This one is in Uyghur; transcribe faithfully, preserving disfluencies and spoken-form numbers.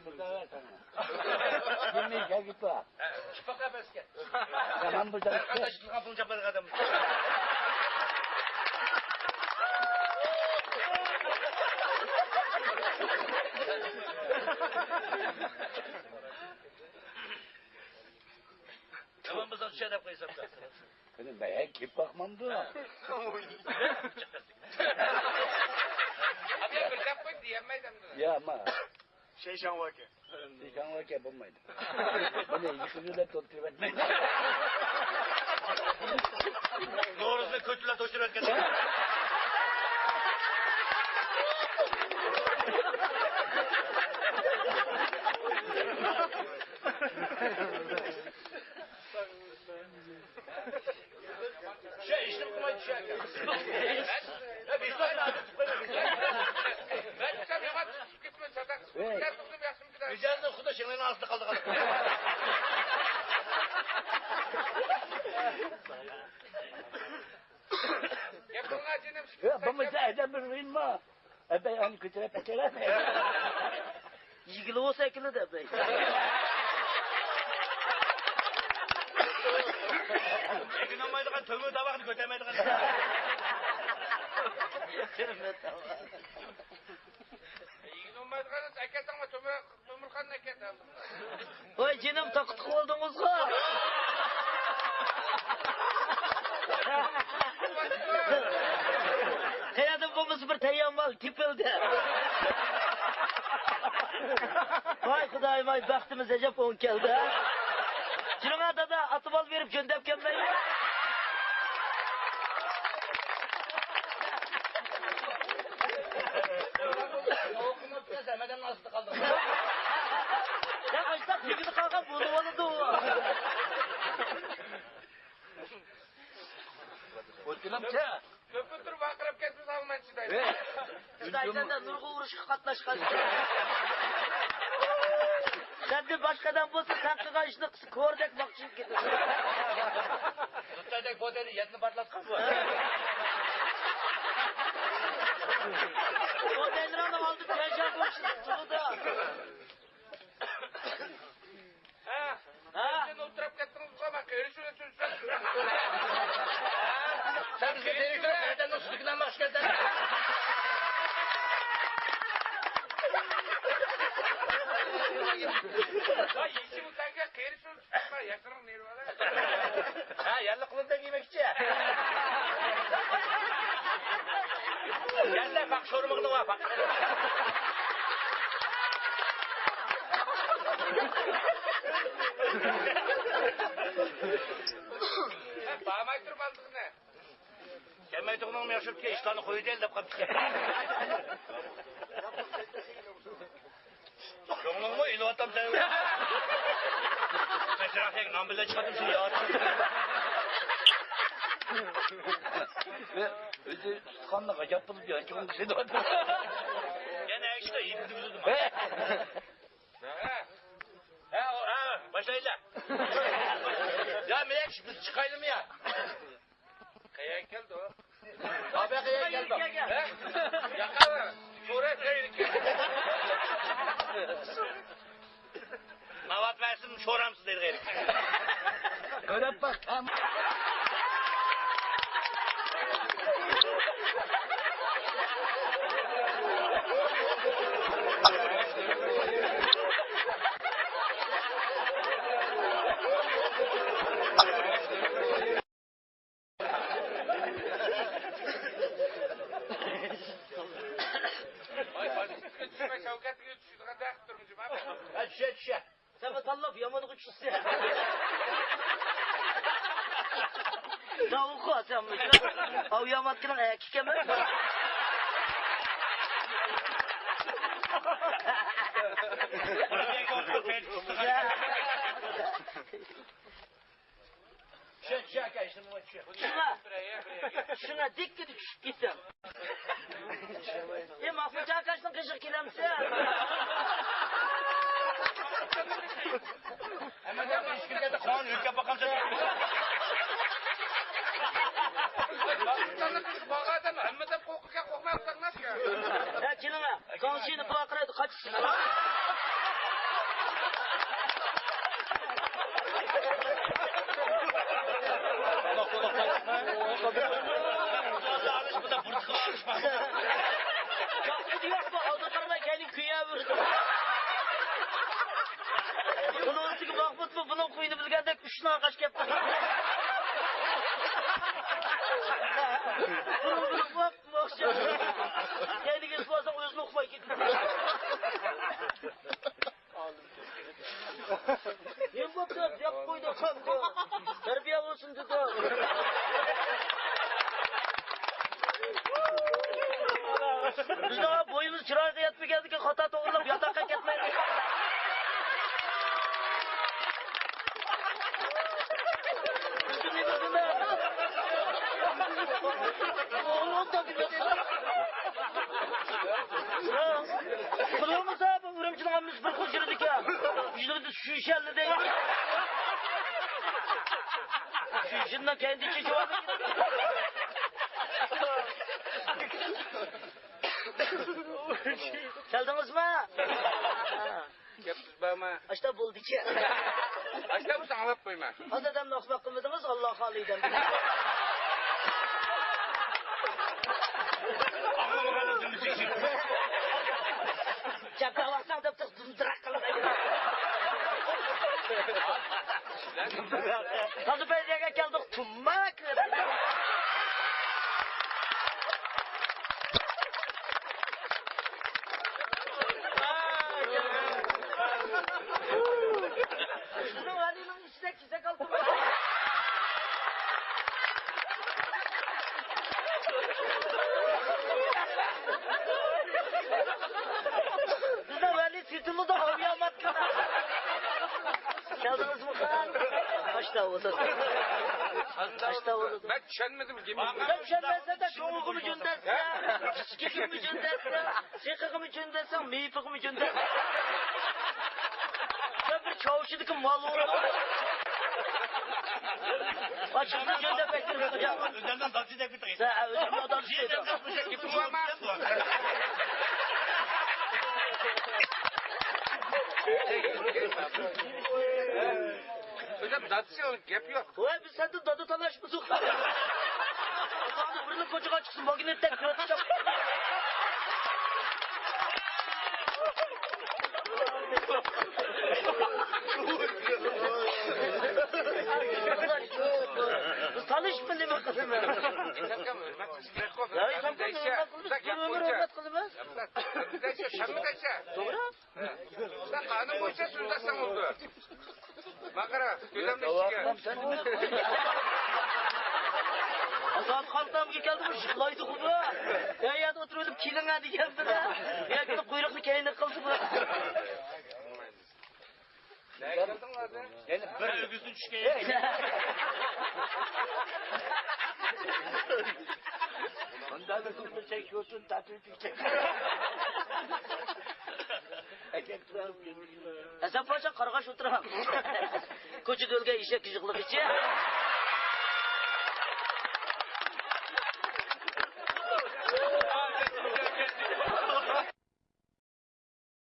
بۇردا بەر ساڭا. يېمەي كەلگۈپا. چىقماق ئەمەسكەن. يامان بۇردا. قانداق چىقىدىغان پۇلنى چاپلايدىغان ئادەم. يامان بولسا چۈشە دەپ قويسام. قېنى، مەن كېلىپ باقمامدۇ. ئابىيە بىر گەپ قوي، دېيەلمەيدۇ ئەمدى. يا، ما. شەيشاڭۋاكە. شەيشاڭۋاكە بولمايدۇ. بۇنى يىقىپ يۈرۈپ توشتۇرۇۋەتمەيدۇ. نورۇزنى كۆتۈرۈپ توشتۇرۇۋەتكەن. شۇ ئىشنى قىلماي چۈشەركەن. ھە، بىشتاينى ئازىتىپ قويماي. مەن چۈشسەم يامان چۈشۈپ كېتىمەن، ساداق. ھەي. سەن تۇردۇم ياخشىمۇ كېتەر؟ مىجەزنىڭ خۇدا شىڭلىنىڭ ئاستىدا قالدى، قالدى. گەپ قىلغان جېنىم. يا، بولمىسا ئەدەپ بىر ئويۇنما. ئەبەي، ئانى كۆتۈرۈپ ئەكەلەمەي. يېگىلى بولسا ئەكېلىدۇ، ئەبەي. يېگىلى بولمايدىغان تۆمۈر تاۋاقنى كۆتەرمەيدىغان. يېگىلى بولمايدىغان ئەكەلسەڭمۇ تۆمۈر، تۆمۈرخانىنى ئەكەت. ۋاي جېنىم، تاقىتقا بولدىڭىزغۇ. قەيەردىن بولمىسا بىر تەييار مال تېپىلدى. ۋاي خۇدايىم، ۋاي بەختىمىز ئەجەب ئوڭ كەلدى. جۈرۈڭە دادا، ئاتا مال بېرىپ جۆندەپ كەلمەيلى. يا ئاشتا تېگىدە قالغان بولۇۋالىدۇ. ئوتكىلامچە. كۆپۈپ تۇرۇپ ۋارقىراپ كەتمىسەڭ مەن چىدايمەن. ئەي، سىز ئايتقاندا نۇرغا ئۇرۇشقا قاتناشقان. سەندىن باشقا ئادەم بولسا، سەن قىلغان ئىشنى قىلسا، كوردەك ماقچىلىپ كېتىدۇ. دوستاردەك بۇ دەيدۇ، يەتنى بارلاتقان بۇ. بۇ دەيدۇ، ئالدى تەنشەن بولۇشنى تۇتۇلىدۇ. ھە؟ ھە؟ سىز ئولتۇرۇپ كەتتىڭىزغۇ، مەن قېرىشىۋاتىمەن. سەن بىزگە دىرېكتور ئادەمنىڭ سۈتىگە نان بەخش كەلسەن. ۋاي، يېشىم ئۇتانغا قېرىشىۋاتىمەن، ياشىرىڭ نېرۋالا. ھە، يەرلىك قىلىپ دەپ يېمەكچى. يەرلىك باق، شورىمىغىنى ۋا باق. بارماي تۇرۇپ ئالدىغىنى. كەلمەيدىغىنىڭمۇ ياخشى بولۇپتىكەن، ئىشلارنى قويۇۋېتەيلى دەپ قاپتىكەن. كۆڭلۈڭمۇ ئېلىۋاتام سەن. مەن چىراغدەك نان بىلەن چىقاتتىم سېنى يا. ئۆزى ئۇستىخاننى غاجاپ بولۇپ يانچۇقۇڭدا سېلىۋاتىدۇ. يەنە ئىشتا يېپىدە بۇزۇلدىم. ھە، ھە، باشلايلى. يا مېلەك، بىز چىقايلىمۇ يا؟ قەيەرگە كەلدى ئۇ؟ بابا قەيەرگە كەلدى؟ ھە؟ ياقا، سورا قەيەرگە كەلدى؟ ناۋات بەرسۇن، شورامسىز دەيدۇ قەيەرگە. كۆرۈپ باق، تام. ھە، چۈشە، چۈشە. سەن بۇ تاللاپ يامانغا چۈشسە. داۋۇخۇ سەن بۇ. ئاۋ ياماتكىنىڭ ئەكىكەمە. چۈشە، چۈشە، ئاكا، ئىشلىمىغا چۈشە. شۇڭا، شۇڭا دىككىدە چۈشۈپ كېتىڭ. ئى، ماقۇل جاكاشنىڭ قېشىغا كېلەمسەن؟ ئەمما دەپ ئىشكىلگەندە قان يۆتكەپ باقامسەن. بارغان ئادەم ھەممىدىن قورقىدىكەن، قورقماي ئولتۇرماسكەن. ھە، كېلىڭە، كاڭشىنى باقىرايدۇ، قاچىسىز. ئويۇنى بىلگەندەك ئۈچ ناغاش كەپتۇ. بۇرۇن بىلىپ بوپمۇ ئوخشاش. كەينىگە ئېسىپ ئالساڭ ئۆزىنى ئۇقماي كېتىدۇ. نېمە بوپتۇ؟ دەپ قويدى، قاندى. تەربىيە بولسۇن دېدى. بىزنىڭ بويىمىز چىرايغا يەتمىگەندىكىن خاتا توغرىلاپ ياتاققا كەتمەيلى. بۇلارمۇ ئۈرۈمچىنىڭ ھەممىسى بىر خىل يۈرىدىكەن. يۈزلىرىدە شۈشەللىدى. شۈشىدىن كەينىدىن چېچىۋالدى. كەلدىڭىزمۇ؟ گەپ سۆز بارمۇ؟ ئاشتا بولدىچە. ئاشتا بولسا ئاڭلاپ قويما. ھازىر ئادەمنى ئاخماق قىلمىدىڭىز، ئاللا خالىيدىن. گەپ دەۋاتساڭ دەپ تۇردۇم، دىراق قىلىپ. تازا بەزەرگە كەلدۇق، تۇماق. بىزنىڭ ۋەلىنىڭ ئىچىدە كېسەك ئالتۇن. بىزنىڭ ۋەلى سىرتىمىزدا ھاۋىياماتقا. كەلدىڭىزمۇ خان؟ ئاشتا بولسۇن. ئاشتا بولسۇن. مەن چۈشەنمىدىم، گېپىڭىزنى. مەن چۈشەنمەسەم، چوڭىغىمۇ جۆندەتسە، كىچىكىگىمۇ جۆندەتسە، سېقىغىمۇ جۆندەتسەڭ، مېيىپىغىمۇ جۆندەتسەڭ. سەن بىر چاۋشىدىكى مال ئوغرىدىڭ. ئاشۇنى جۆندەپ ئەكىرىپ قوياڭ. ئۆزۈمنىڭ دادىسى دەپ كېتىڭ. سەن ئۆزۈمنىڭ دادىسى دەپ. گېپىڭ بارمۇ؟ ئۆزۈم دادىسى، گەپ يوق. ۋاي، بىز سەندىن دادا تالاشمىدۇق. بىرلا كوچىغا چىقسۇن، ماگنىتتەك كۆرۈپ چىقىپ. بىز تالىشىپمۇ نېمە قىلىمىز؟ يا، ھەممە دەيسە، ھەممە دەيسە، ھەممە دەيسە، ھەممە دەيسە. توغرا. سەن قانۇن بويىچە سۆزلەشسەڭ بولدى. ماڭا قارا، كۆزۈمنى ئىچىگە. ئازادخان تامغا كەلدى، بۇ يىغلايدىغۇ بۇ. ئەي، يەردە ئولتۇرۇۋېلىپ كېلىڭە دېگەن بىلەن. يەكىنى قۇيرۇقنى كەينىگە قىلدى بۇ. يەنە بىر ئۆگزىدىن چۈشكەن. مۇنداق بىر كۈندە چەك يوتۇن تارتىپ. ھەسەن پاشا قارغاش ئولتۇرغان. كوچىدا ئۆلگەن ئېشەك يىغلىغىچە.